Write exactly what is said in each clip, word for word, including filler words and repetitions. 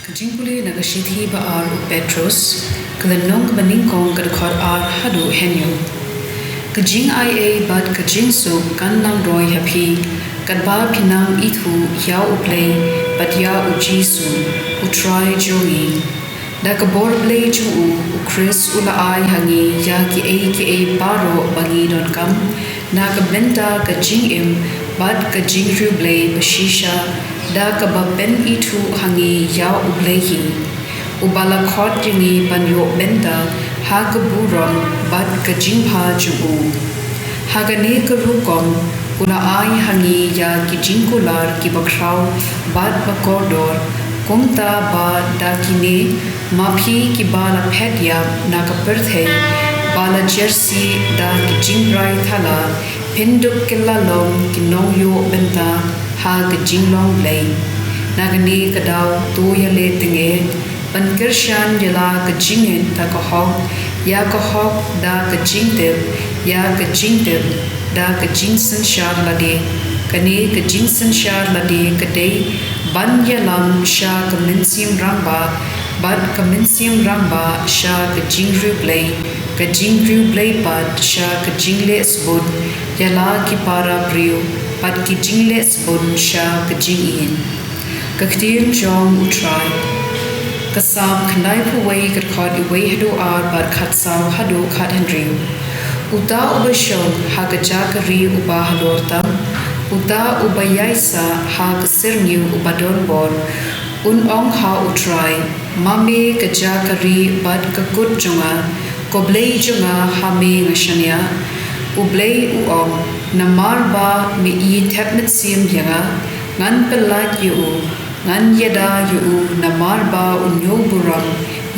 Ka jingpule na ka shithi ba ar u Petros, ka lynnong kaba nyngkong, ka dkhot ar haduh hynñiew. Ka jingai ei bad ka jingsuk kan nang roi ha phi, katba phi nang ithuh ïa U Blei bad ïa U Jisu, U Trai jong ngi. Da ka bor Blei jong u, U Khrist u la ai ha ngi ïa kiei kiei baroh ba ngi donkam na ka bynta ka jingim bad ka jingriewblei ba shisha, da kaba pynithuh ha ngi ïa U Blei hi, uba la khot ïa ngi ban ïoh bynta ha ka burom bad ka jingbha jong u. Ha kane ka rukom u la ai ha ngi ïa ki jingkular kiba khraw bad ba kordor, kumta ba da kine ma phi kiba la phet ïap na ka pyrthei ba la jersih da ki jingbrai thala, phin dup kylla long ki nongïoh bynta ha ka jinglong Blei. Na kane ka daw to ïaleh tyngeh ban kyrshan ïa la ka jingngeit da ka hok, ïa ka hok da ka jingtip, ïa ka jingtip da ka jingsynshar lade. Kane ka jingsynshar lade ka dei ban ïalam sha ka mynsiem rangbah, bad ka mynsiem rangbah sha ka jingriewblei, ka jingriewblei pat sha ka jingleh sbun ïa la ki para briew, bad ki jingleh sbun sha ka jingïeit. Ka ktien jong U Trai. Ka Salm khyndaiphew wei, ka dkhot wei haduh ar bad khatsaw haduh khathynriew. Uta uba shong ha ka jaka ri uba halor tam, uta uba ïaisah ha ka syrngiew uba don bor, un ong ha U Trai, Ma me ka jaka ri bad ka kut jong nga, ko Blei jong nga, ha me nga shaniah. U Blei u ong, namar ba me i thep mynsiem ïa nga, ngan pyllait ïa u, ngan ïada ïa u, namar ba u ñiewburom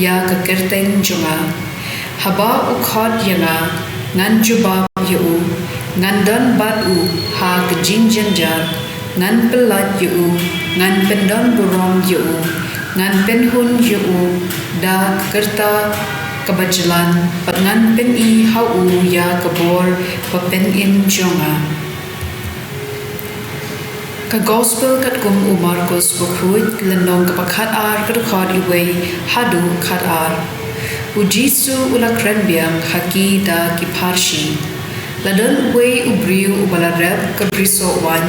ïa ka kyrteng jong nga. Haba u khot ïa nga, ngan jubab ïa u, ngan don bad u ha ka jingjynjar, ngan pyllait ïa u, ngan pyndonburom ïa u, ngan pynhun ïa u da ka rta kaba jlan, bad ngan pyni ha u ïa ka bor ba pynim jong nga. Ka Gospel katkum u Markos bakhuid, lynnong kaba khatar, ka dkhot wei haduh khatar. U Jisu u la kren biang ha ki da ki pharshi. La don uwei u briew uba la rep ka brisoh waiñ,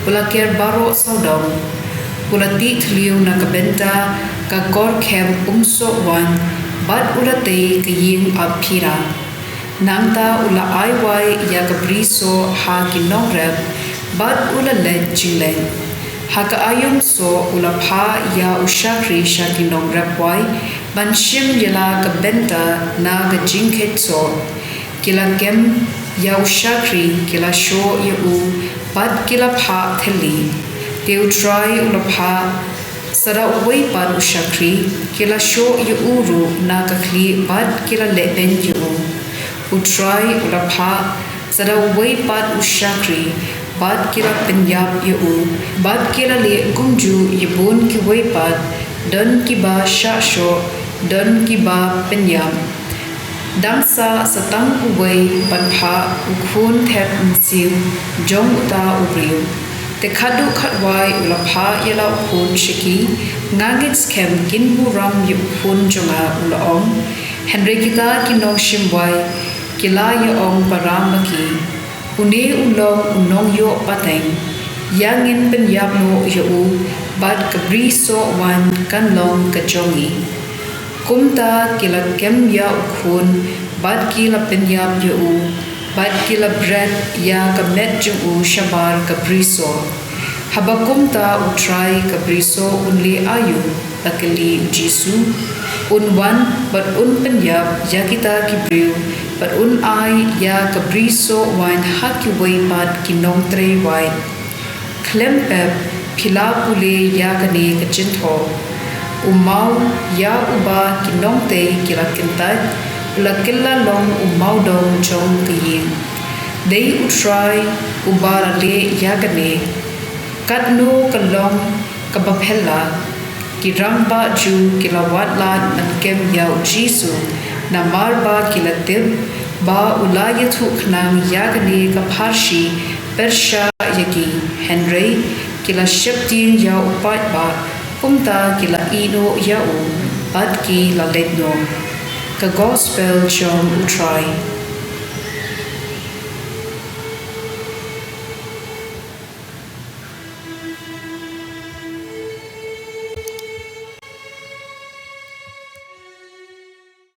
u la ker baroh sawdong. U la tih thliew na ka bynta ka kor khem umsoh waiñ, bad u la tei ka ïing ap phira. Nangta u la ai wai ïa ka brisoh ha ki nongrep, bad u la leit jingleit. Ha ka aïom soh u la phah ïa u shakri sha ki nongrep wai ban shim ïa la ka bynta na ka jingkheit soh. Ki la kem ïa u shakri, ki la shoh ïa u, bad ki la phah thylli. Te U Trai u la phah sa da uwei pat u shakri, ki la shoh ïa u ruh na ka khlieh bad ki la lehbeiñ ïa u. U Trai u la phah sa da uwei pat u shakri, bad ki la pynïap ïa u, bad ki la leh kumjuh ïa bun kiwei pat, don kiba shah shoh, don kiba pynïap. Dang sah sa tang uwei ban phah u khun thep mynsiem jong uta u briew. Te khatduh khatwai u la phah ïa la u khun sha ki. Nga ngeit skhem kin burom ïa u khun jong nga, u la ong. Hynrei kita ki nongshim wai ki la ïa ong para ma ki, Une u long u nongïoh pateng. Ïa ngin pynïap noh ïa u, bad ka brisoh waiñ kan long ka jong ngi. Kumta ki la kem ïa u khun, bad ki la pynïap ïa u, bad ki la bret ïa ka met jong u shabar ka brisoh. Haba kumta U Trai, ka brisoh un leh aïu? La kylli U Jisu. Un wan bad un pynïap ïa kita ki briew, bad un ai ïa ka brisoh waiñ ha kiwei pat ki nongtrei waiñ. Khlem pep, phi la pule ïa kane ka jingthoh. U maw ïa uba ki nongtei ki la kyntait, u la kylla long u mawdong jong ka ïing. Dei U Trai uba la leh ïa kane. Katno ka long kaba phylla! Ki rangbah Jiw ki la wad lad ban kem ïa U Jisu, namar ba ki la tip ba u la ïathuh khnang ïa kane ka pharshi pyrshah ïa ki. Hynrei ki la sheptieng ïa u paidbah, Kumta ki la ïehnoh ïa u bad ki la leit noh. Ka Gospel jong U Trai.